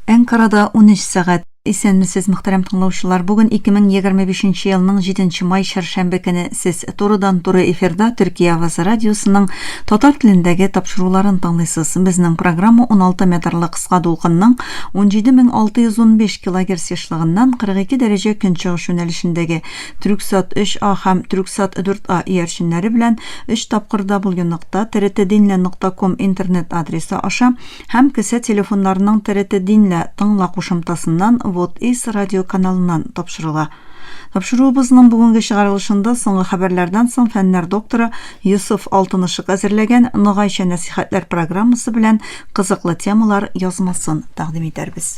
Әнкарада 13 сәгать. Исәнмесез, мөхтәрәм тыңлаучылар. Бүген 2025 елның 7 май чәршәмбе көне. Сез турыдан-туры эфирда Төркия авазы радиосының татар телендәге тапшыруларын тыңлыйсыз. Безнең программа 16 метрлы кыска дулкынның 17615 килогерц ешлыгыннан 42 дәрәҗә көнчыгыш юнәлешендәге Трюксат 3А һәм Трюксат 4А иярченнәре белән өч тапкыр w.trtdinle.com интернет адресы аша һәм кесә телефоннарының TRT Dinle тыңла кушымтасыннан Вот Is радио каналыннан тапшырыла. Тапшыруыбызның бүгенге чыгарылышында соңгы хәбәрләрдән соң фәннәр докторы Йосыф Алтынышык әзерләгән Ногайча нәсихәтләр программасы белән кызыклы темалар язмасын тәкъдим итәрбез.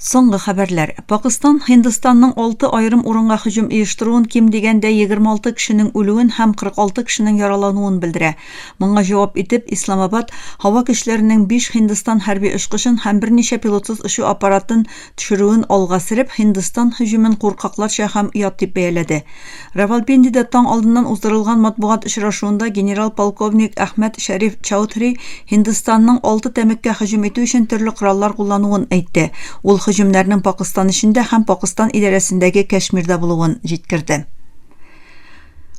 Соңгы хәбәрләр. Пакыстан Һиндстанның алты аерым урынга һөҗүм оештыруын ким дигәндә 26 кешенең үлүен һәм 46 кешенең яралануын белдерә. Моңа җавап итеп, Исламабад һава көчләренең биш Һиндстан хәрби очкычын һәм берничә пилотсыз очу аппаратын төшерүен алга сөреп, Һиндстан һөҗүмен куркакларча һәм оят дип бәяләде. Равалпиндида таң алдыннан уздырылган матбугат очрашуында генерал-полковник Әхмәд Шәриф Чаудһри Һиндстанның алты тәмеккә һөҗүм итү өчен төрле кораллар куллануын әйтте. Ул һөҗүмнәрнең Пакыстан эчендә һәм Пакыстан идарәсендәге Кәшмирдә булуын җиткерде.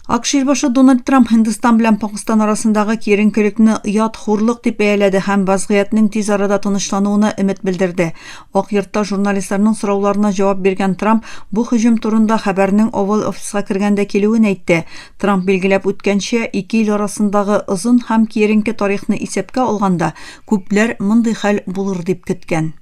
АКШ илбашы Дональд Трамп Һиндстан белән Пакыстан арасындагы киеренкелекне оят, хурлык дип бәяләде һәм вазгыятьнең тиз арада тынычлануына өмет белдерде. Ак йортта журналистларның сорауларына җавап биргән Трамп бу һөҗүм турында хәбәрнең Овал офиска кергәндә килүен әйтте. Трамп билгеләп үткәнчә, ике ил арасындагы озын һәм киеренке тарихны исәпкә алганда, күпләр мондый хәл булыр дип көткән.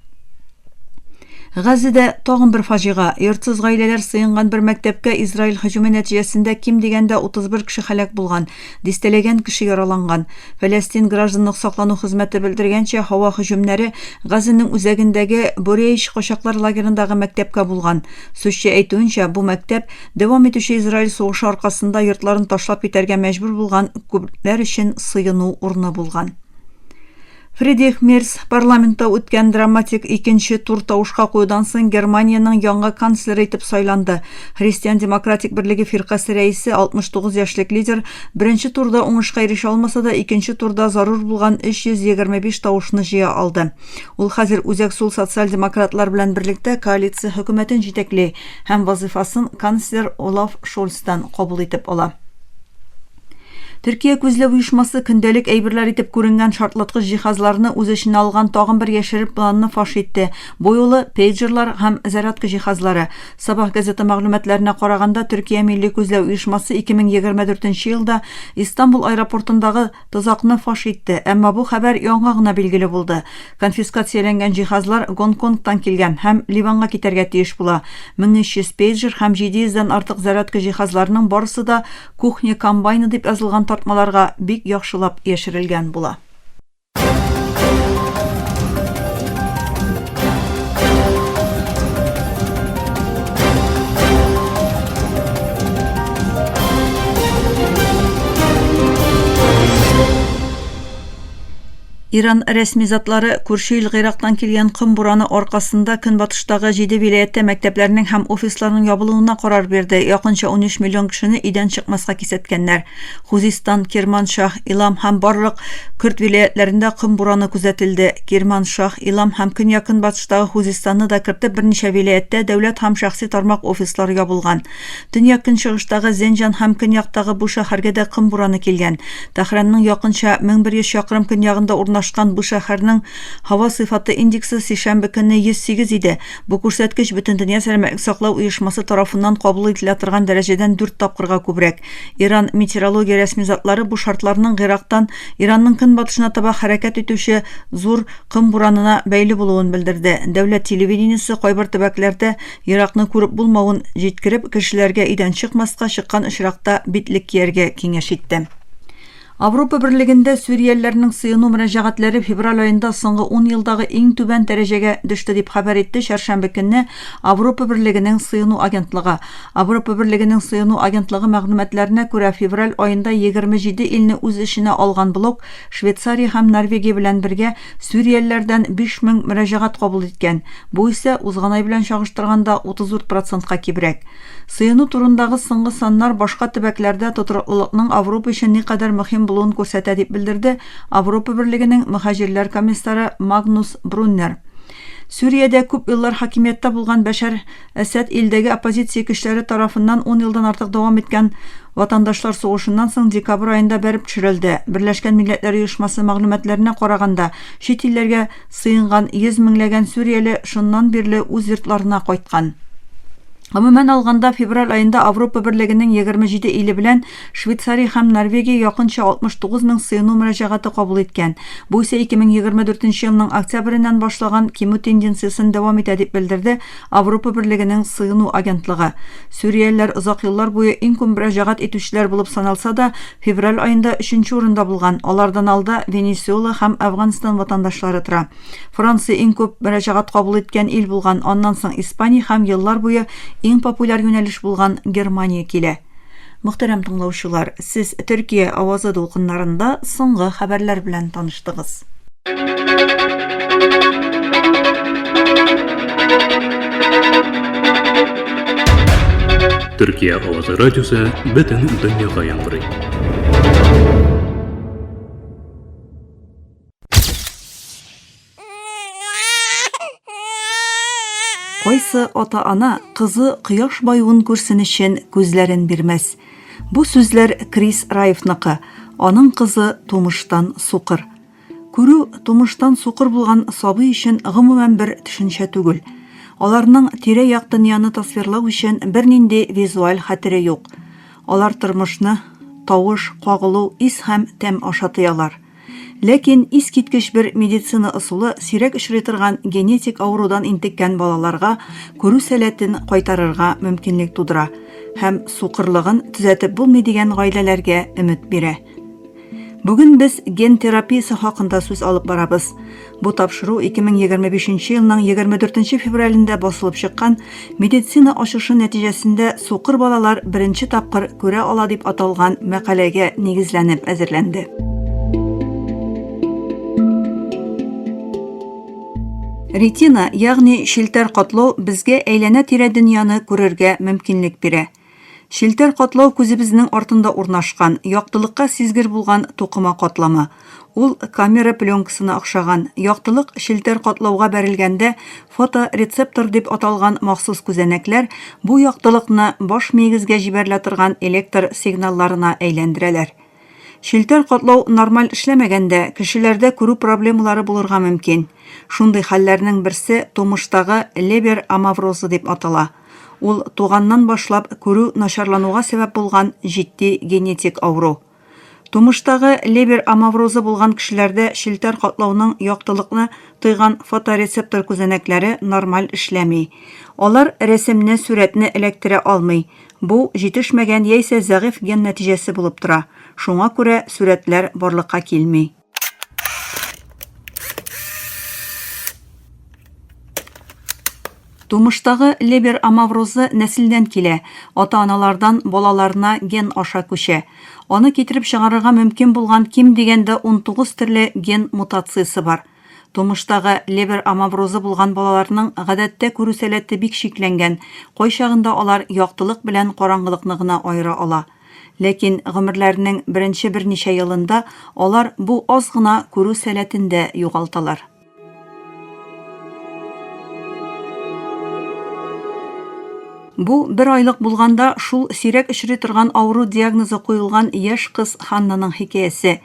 Газзәдә тагын бер фаҗига. Йортсыз гаиләләр сыенган бер мәктәпкә Израиль һөҗүме нәтиҗәсендә ким дигәндә 31 кеше һәлак булган, дистәләгән кеше яраланган. Фәләстин гражданлык саклану хезмәте белдергәнчә, һава һөҗүмнәре Газзәнең үзәгендәге Бурейш качаклар лагерендагы мәктәпкә булган. Сүзче әйтүенчә, бу мәктәп дәвам итүче Израиль сугышы аркасында йортларын ташлап китәргә мәҗбүр булган күпләр өчен сыену урыны булган. Фридрих Мерц парламентта үткән драматик икенче тур тавышка куюдан соң Германиянең яңа канцлеры итеп сайланды. Христиан-демократик берлеге фиркасе рәисе 69 яшьлек лидер беренче турда уңышка ирешә алмаса да, икенче турда зарур булган 325 тавышны җыя алды. Ул хәзер үзәк сул социаль-демократлар белән берлектә коалиция хөкүмәтен җитәкли һәм вазыйфасын канцлер Олаф Шольцтан кабул итеп ала. Төркия күзләү оешмасы көндәлек әйберләр итеп күренгән шартлаткыч җиһазларны үз эченә алган тагын бер яшерен планны фаш итте. Бу юлы пейджерлар һәм зарядка җиһазлары. Сабах газеты мәгълүматларына караганда, Төркия милли күзләү оешмасы 2024 елда Истанбул аэропортындагы Тозакны фаш итте, әмма бу хәбәр яңа гына билгеле булды. Конфискацияләнгән җиһазлар Гонконгтан килгән һәм Ливанга китәргә тиеш була. 1300 пейджер һәм 700 дән артык зарядка җиһазларының барысы да Кухня комбайны дип язылган тартмаларга бик яхшылап яшерелгән була. Иран рәсми затлары күрше ил Гыйрактан килгән ком бураны аркасында көнбатыштагы җиде вилаятьтә мәктәпләрнең һәм офисларның ябылуына карар бирде. Якынча 13 миллион кешене өйдән чыкмаска кисәткәннәр. Хузистан, Кирманшаһ, Илам һәм барлык көрд вилаятьләрендә ком бураны күзәтелде. Кирманшаһ, Илам һәм көньяк-көнбатыштагы Хузистанны да кертеп берничә вилаятьтә дәүләт һәм шәхси тармак офислары ябылган. Төньяк-көнчыгыштагы Зенҗан һәм көньяктагы бу шәһәргә дә ком бураны килгән. Тәһранның якынча 1100 чакрым көньягында урнашкан бу шәһәрнең һава сыйфаты индексы сишәмбе көнне 108 иде. Бу күрсәткеч Бөтендөнья сәламәтлек саклау оешмасы тарафыннан кабул ителә торган дәрәҗәдән дүрт тапкырга күбрәк. Иран метеорология рәсми затлары бу шартларның Гыйрактан Иранның көнбатышына таба хәрәкәт итүче зур ком буранына бәйле булуын белдерде. Дәүләт телевидениесе кайбер төбәкләрдә Еракны күреп булмавын җиткереп, кешеләргә өйдән чыкмаска, чыккан очракта битлек кияргә киңәш итте. Авропа Берлегендә сүриялеләрнең сыену мөрәҗәгатьләре февраль аенда соңгы ун елдагы иң түбән дәрәҗәгә төште, дип хәбәр итте чәршәмбе көнне Авропа Берлегенең сыену агентлыгы. Авропа Берлегенең сыену агентлыгы мәгълүматларына күрә, февраль аенда 27 илне үз эченә алган блок Швейцария һәм Норвегия белән бергә сүриялеләрдән 5000 мөрәҗәгать кабул иткән, бу исә узган ай белән чагыштырганда 34 процентка кимрәк. Сыену турындагы соңгы саннар башка төбәкләрдә тотрыклылыкның Авропа өчен никадәр мөһим булуын күрсәтә, дип белдерде Авропа Берлегенең мөһаҗирләр комиссары Магнус Бруннер. Сүриядә күп еллар хакимияттә булган Бәшәр Әсәд илдәге оппозиция көчләре тарафыннан ун елдан артык дәвам иткән ватандашлар сугышыннан соң декабрь аенда бәреп төшерелде. Берләшкән Милләтләр Оешмасы мәгълүматларына караганда, чит илләргә сыенган 100 меңләгән сүрияле шуннан бирле үз йортларына кайткан. Гомумән алганда, февраль аенда Авропа Берлегенең 27 иле белән Швейцария һәм Норвегия якынча 69 мең сыену мөрәҗәгате кабул иткән. Бу исә 2024 елның октябреннән башлаган кимү тенденциясен дәвам итә, дип белдерде Авропа Берлегенең сыену агентлыгы. Сүриялеләр озак еллар буе иң күп мөрәҗәгать итүчеләр булып саналса да, февраль аенда өченче урында булган, алардан алда Венесуэла һәм Әфганстан ватандашлары тора. Франция иң күп мөрәҗәгать кабул иткән ил булган, аннан соң Испания һәм еллар буе иң популяр юнәлеш булган Германия килә. Мөхтәрәм тыңлаучылар, сез Төркия авазы дулкыннарында соңгы хәбәрләр белән таныштыгыз. Төркия авазы радиосы бөтен дөньяга яңгырый. Кайсы ата-ана кызы кояш баюын күрсен өчен күзләрен бирмәс? Бу сүзләр Крис Раевныкы. Аның кызы тумыштан сукыр. Күрү тумыштан сукыр булган сабый өчен гомумән бер төшенчә түгел. Аларның тирә-як дөньяны тасвирлау өчен бернинди визуаль хәтере юк. Алар тормышны тавыш, кагылу, ис һәм тәм аша тоялар. Ләкин искиткеч бер медицина ысулы сирәк очрый торган генетик авырудан интеккән балаларга күрү сәләтен кайтарырга мөмкинлек тудыра һәм сукырлыгын төзәтеп булмый дигән гаиләләргә өмет бирә. Бүген без ген терапиясе хакында сүз алып барабыз. Бу тапшыру 2025 елның 24 февралендә басылып чыккан Медицина ачышы нәтиҗәсендә сукыр балалар беренче тапкыр күрә ала дип аталган мәкаләгә нигезләнеп әзерләнде. Ретина, ягъни челтәр катлау безгә әйләнә-тирә дөньяны күрергә мөмкинлек бирә. Челтәр катлау күзебезнең артында урнашкан, яктылыкка сизгер булган тукыма катламы. Ул камера пленкасына охшаган. Яктылык челтәр катлауга бәрелгәндә фоторецептор дип аталган махсус күзәнәкләр бу яктылыкны баш миегезгә җибәрелә торган электр сигналларына әйләндерәләр. Челтәр катлау нормаль эшләмәгәндә, кешеләрдә күрү проблемалары булырга мөмкин. Шундый хәлләрнең берсе тумыштагы Лебер амаврозы дип атала. Ул туганнан башлап күрү начарлануга сәбәп булган җитди генетик авыру. Тумыштагы Лебер амаврозы булган кешеләрдә челтәр катлауның яктылыкны тойган фоторецептор күзәнәкләре нормаль эшләми. Алар рәсемне, сурәтне эләктерә алмый. Бу, җитешмәгән яисә зәгыйфь ген нәтиҗәсе булып тора, шуңа күрә сурәтләр барлыкка килми. Тумыштагы Лебер амаврозы нәселдән килә, ата-аналардан балаларына ген аша күчә. Аны китереп чыгарырга мөмкин булган ким дигәндә 19 төрле ген мутациясе бар. Тумыштагы Лебер амаврозы булган балаларның гадәттә күрү сәләте бик чикләнгән, кайчагында алар яктылык белән караңгылыкны гына аера ала. Ләкин гомерләренең беренче берничә елында алар бу аз гына күрү сәләтен дә югалталар. Бу, бер айлык булганда шул сирәк очрый торган авыру диагнозы куелган яшь кыз Ханнаның хикәясе.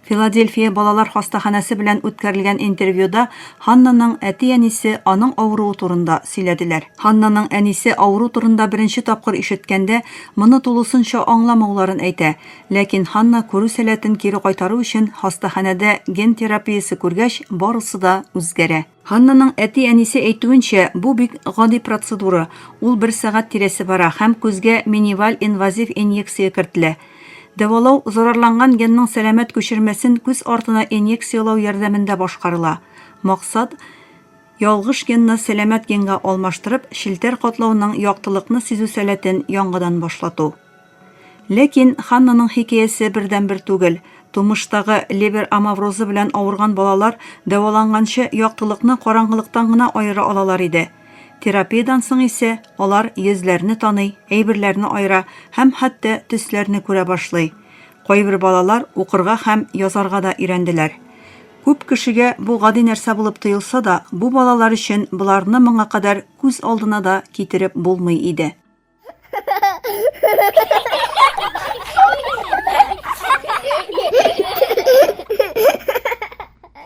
Филадельфия балалар хастаханәсе белән үткәрелгән интервьюда Ханнаның әти-әнисе аның авыруы турында сөйләделәр. Ханнаның әнисе авыру турында беренче тапкыр ишеткәндә, моны тулысынча аңламауларын әйтә. Ләкин Ханна күрү сәләтен кире кайтару өчен хастаханәдә ген терапиясе күргәч, барысы да үзгәрә. Ханнаның әти-әнисе әйтүенчә, бу бик гади процедура, ул бер сәгать тирәсе бара һәм күзгә миниваль инвазив инъекция кертелә. Дәвалау зарарланган генның сәламәт күчермәсен күз артына инъекцияләү ярдәмендә башкарыла. Максат, ялгыш генны сәламәт генга алмаштырып, челтәр катлауның яктылыкны сизү сәләтен яңадан башлату. Ләкин Ханнаның хикәясе бердәнбер түгел. Тумыштагы Лебер амаврозы белән авырган балалар дәваланганчы яктылыкны караңгылыктан гына аера алалар иде. Терапиядән соң исә алар йөзләрне таный, әйберләрне аера һәм хәтта төсләрне күрә башлый. Кайбер балалар укырга һәм язарга да өйрәнделәр. Күп кешегә бу гади нәрсә булып тоелса да, бу балалар өчен боларны моңа кадәр күз алдына да китереп булмый иде.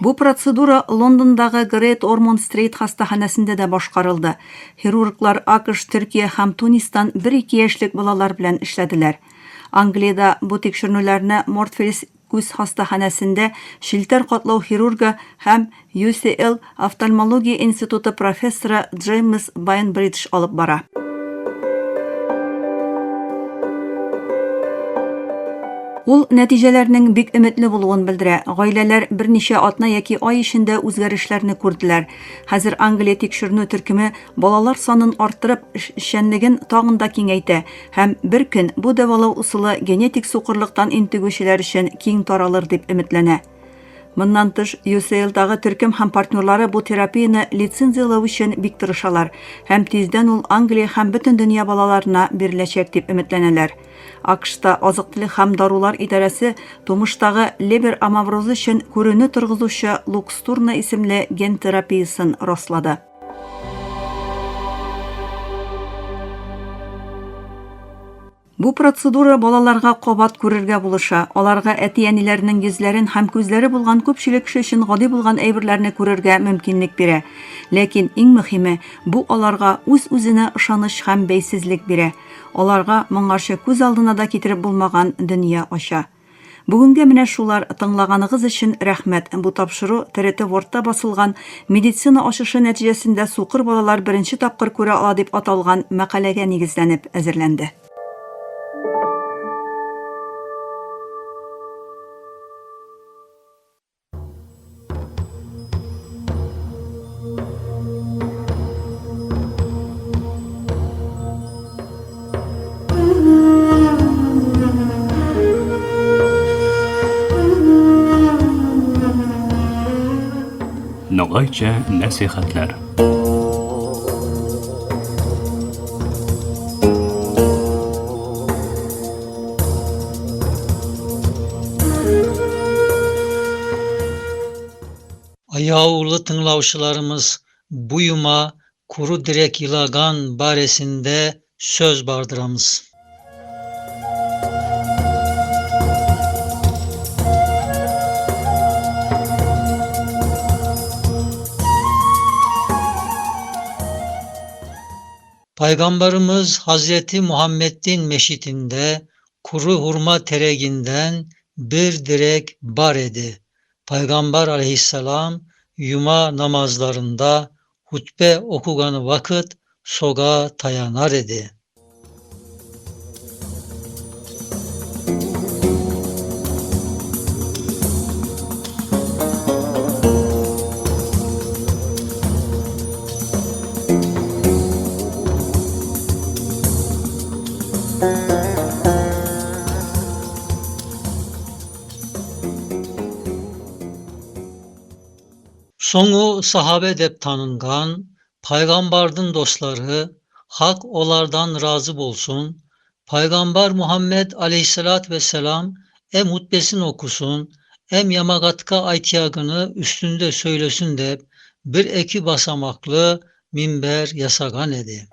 Бу процедура Лондондагы Грейт Ормонд Стрит хастаханәсендә дә башкарылды. Хирурглар АКШ, Төркия һәм Тунистан бер-ике яшьлек балалар белән эшләделәр. Англиядә бу тикшеренүләрне Мортфельс Күз хастаханәсендә челтәр катлау хирургы һәм UCL офтальмология институты профессоры Джеймс Байнбридж алып бара. Ул нәтиҗәләрнең бик өметле булуын белдерә. Гаиләләр берничә атна яки ай эчендә үзгәрешләрне күрделәр. Хәзер Англия тикшеренү төркеме балалар санын арттырып, эшчәнлеген тагын да киңәйтә һәм бер көн бу дәвалау ысулы генетик сукырлыктан интегүчеләр өчен киң таралыр дип өметләнә. Моннан тыш, UCL-дагы төркем һәм партнерлары бу терапияне лицензияләү өчен бик тырышалар һәм тиздән ул Англия һәм бөтен дөнья балаларына биреләчәк дип өметләнәләр. АКШта Азык-төлек һәм дарулар идарәсе тумыштагы Лебер амаврозы өчен күрүне торгызучы Лукстурна исемле ген терапиясен раслады. Бу процедура балаларга кабат күрергә булыша, аларга әти-әниләренең йөзләрен һәм күзләре булган күпчелек кеше өчен гади булган әйберләрне күрергә мөмкинлек бирә. Ләкин иң мөһиме, бу аларга үз-үзенә ышаныч һәм бәйсезлек бирә. Аларга моңарчы күз алдына да китереп булмаган дөнья ача. Бүгенгә менә шулар, тыңлаганыгыз өчен рәхмәт. Бу тапшыру ТРТ Вордта басылган Медицина ачышы нәтиҗәсендә сукыр балалар беренче тапкыр күрә ала дип аталган мәкаләгә нигезләнеп әзерләнде. Ногайча нәсихәтләр. Аяулы тыңлаучыларымыз, бу юма kuru direk yılagan baresinde söz bardıramız. Peygamberimiz Hazreti Muhammed'in meşitinde kuru hurma tereginden bir direk bar edi. Peygamber aleyhisselam yuma namazlarında hutbe okuganı vakit soga tayanar edi. Соңу sahabe dep tanıngan, Paygambardın dostları, Hak olardan razı bolsun, Paygamber Muhammed aleyhissalatü vesselam em hutbesin okusun, em yamagatka aytiyagını üstünde söylesin dep bir eki basamaklı minber yasagan edi.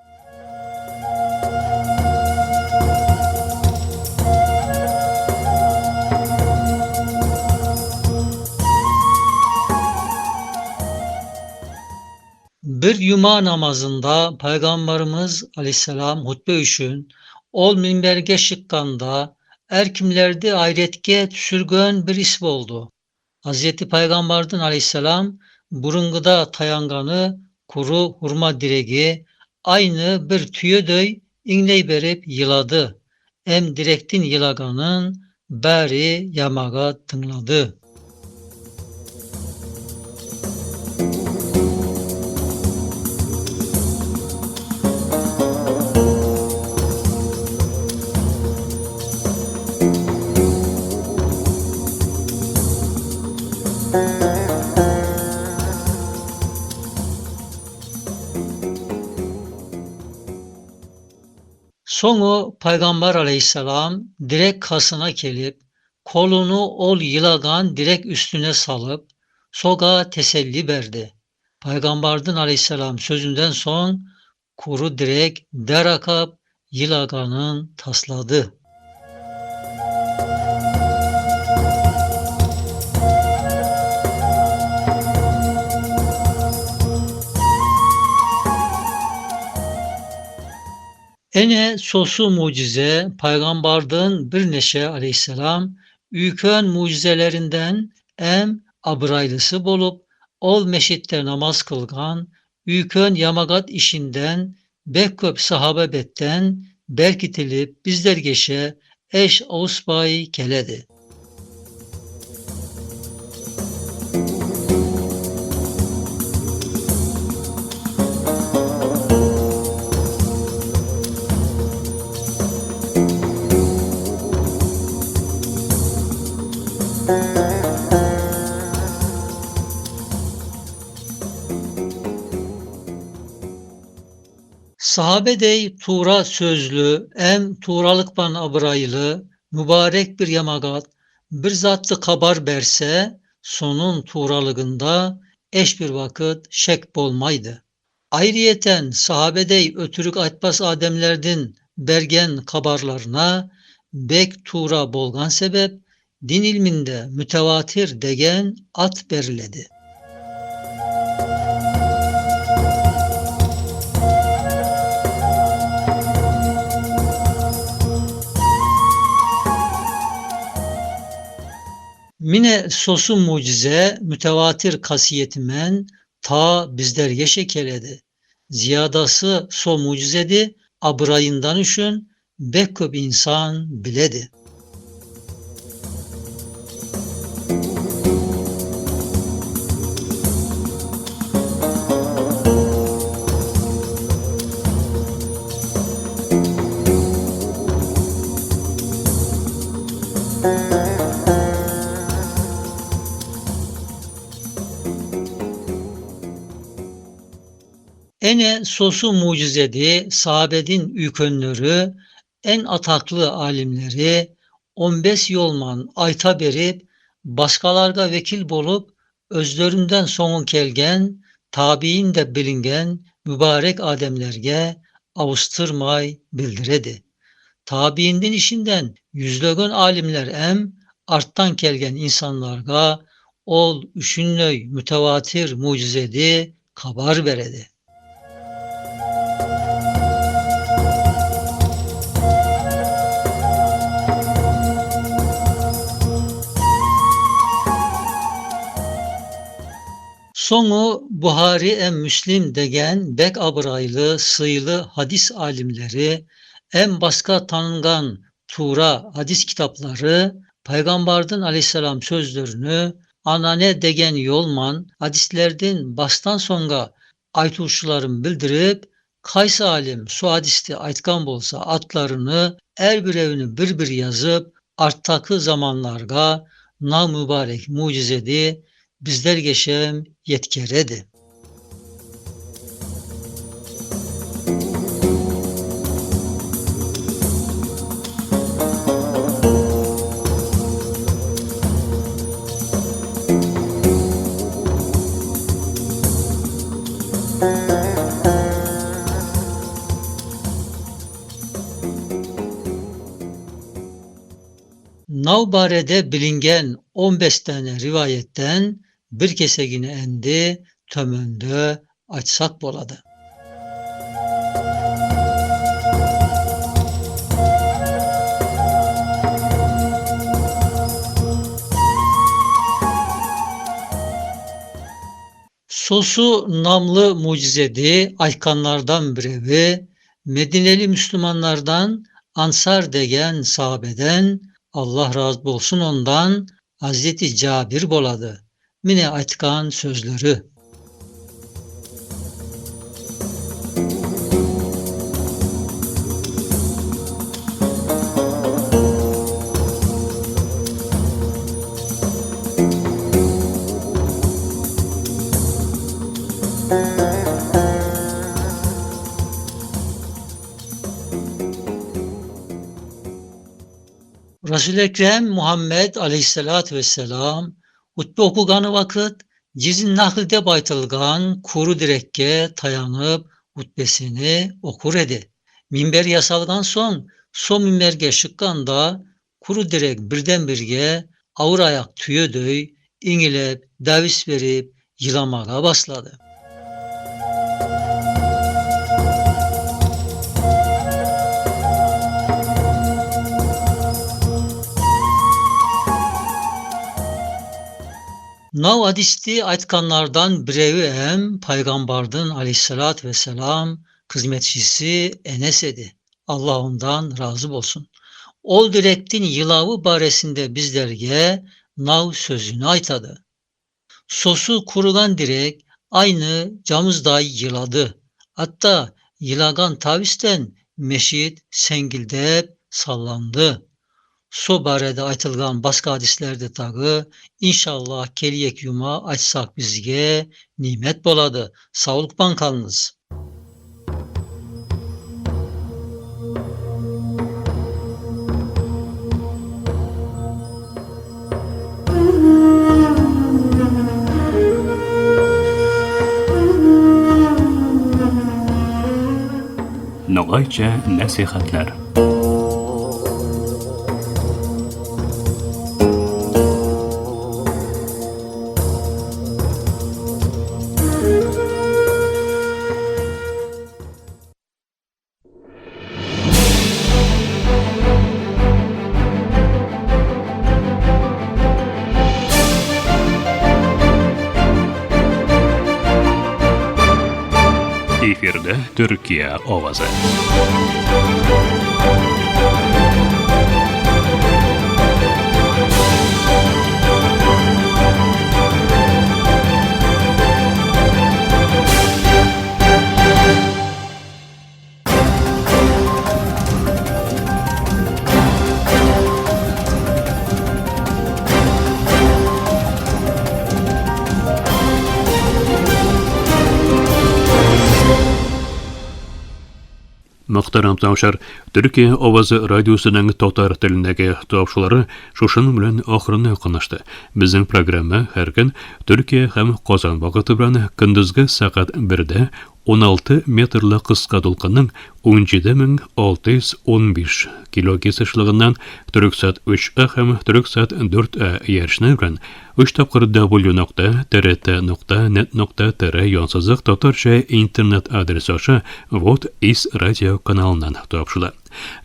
Bir yuma namazında Peygamberimiz aleyhisselam hutbe üçün ol minberge şıkkanda erkimlerdi ayretke sürgön bir is boldu. Hazreti Peygamber'den aleyhisselam burunguda tayanganı kuru hurma diregi aynı bir tüyöдөй inley berip yıladı. Em direktin yılaganın Bäri ýamagat tyňlady. Soňu Pygamber aleýhissalam direk kasyna kelip, koluny ol ýylagan direk üstüne salyp, soga teselli berdi. Pygambardyn aleýhissalam sözünden soň kuru direk der akap ýylaganyn taslady. Ene sosu mucize Paygambardyn birneçe aleýhissalam üýken mujizelerinden em abraýlysy bolup, ol meşitde namaz kylgan üýken ýamagat işinden bek köp sahabe betden berkitilip bizlergeşe eş awusbaý keledi. Sahabedeý tura sözlü em turalykban abraýly mübarek bir ýamagat bir zatdy kabar berse, sonun turalygynda eş bir wakyt şek bolmaýdy. Aýryýeten sahabedeý ötürik aýtbas ademlerdin bergen kabarlaryna bek tura bolgan sebep din ilminde mütewatir degen at beriledi. Mine sosu mucize mütevatir kasiyetimen ta bizlergeşe keledi. Ziyadası so mucizedi abrayından üşün bek köp insan biledi. Ene sosu mucizedi sahabedin ükönleri en atakly alimleri 15 yolman ayta berip başkalarga vekil bolup özlerinden soňun kelgen tabiin de bilingen mübarek ademlerge awustyrmaý bildiredi. Tabiindin işinden ýüzlegen alimler em arttan kelgen insanlarga ol üşünlöý mütewatir mucizedi kabar beredi. Soňu Buhari em Müslim degen bek abraýly, syýly hadis alimleri em başga tanyngan tura hadis kitaplary Paygambardyn aleýhissalam sözlerini anane degen ýolman hadislerdin başdan soňga aýtuwçylaryn bildirip, kaýsy alim su hadisdi aýtgan bolsa atlaryny er birewini bir-bir ýazyp, artdaky zamanlarga na mübarek mucizedi bizlergeşem ýetkeredi. Navbarede bilingen 15 tane rivayetten bir kesegini endi tömönde açsak boladı. Sosu namly mucizedi aýtganlardan birewi Medineli Müslümanlardan Ansar degen sahabeden Allah razı bolsun ondan, Hazreti Cabir boladı. Mine aytkan sözleri. Resul-i Ekrem Muhammed Aleyhisselatü Vesselam hutbe okuganı vakit Cizin Nahl'de baytılgan kuru direkke tayanıp hutbesini okur edi. Minber yasalgan son, so minberge şıkkanda kuru direk birden-birge ağır ayak tüyödöy, ingilep, davis verip yılamaga basladı. Nav hadisdi aytkanlardan birevi hem Paygambardın aleyhissalatü vesselam hizmetçisi Enes edi. Allah ondan razı bolsun. Ol direktin yılavı baresinde bizlerge nav sözünü aytadı. Sosu kurugan direk aynı camızday yıladı. Hatta yılagan tavisten meşit sengildep sallandı. So barede aytılgan başka hadislerde tagı inşallah keliyek yuma açsak bizge nimet boladı. Sağlık kalınız. Ногайча нәсихәтләр. Эфирда Төркия овазы. Мөхтәрәм тыңлаучылар, Төркия авазы радиосының татар телендәге тапшырулары шушының белән ахырына якынлашты. Безнең программа һәр көн Төркия һәм Казан вакыты белән көндезге сәгать 1-дә 16 метрлы кыска дулкынның 17615 килогерц ешлыгыннан Төрексат 3А һәм Төрексат 4А иярчене белән 3 тапкыр w нокта trt нокта нет нокта tr янсызык татарча интернет адресы аша Вот Ис радио каналыннан тапшыла.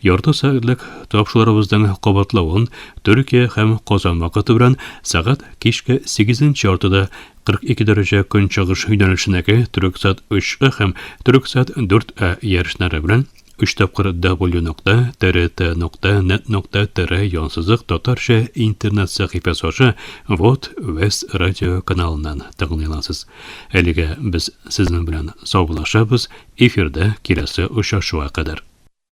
Ярты сәгатьлек тапшыруларыбызның кабатлавын Төркия һәм Казан вакыты белән сәгать кичке 8 яртыда 42 дәрәҗә көнчыгыш юнәлешендәге Төрексат 3А һәм Төрексат 4А иярченнәре белән 3 тапкыр w нокта trt нокта нет нокта tr янсызык татарча интернет сәхифәсе аша Вот Вест радио каналыннан тыңлый аласыз. Әлегә без сезнең белән саубуллашабыз. Эфирда киләсе очрашуга кадәр.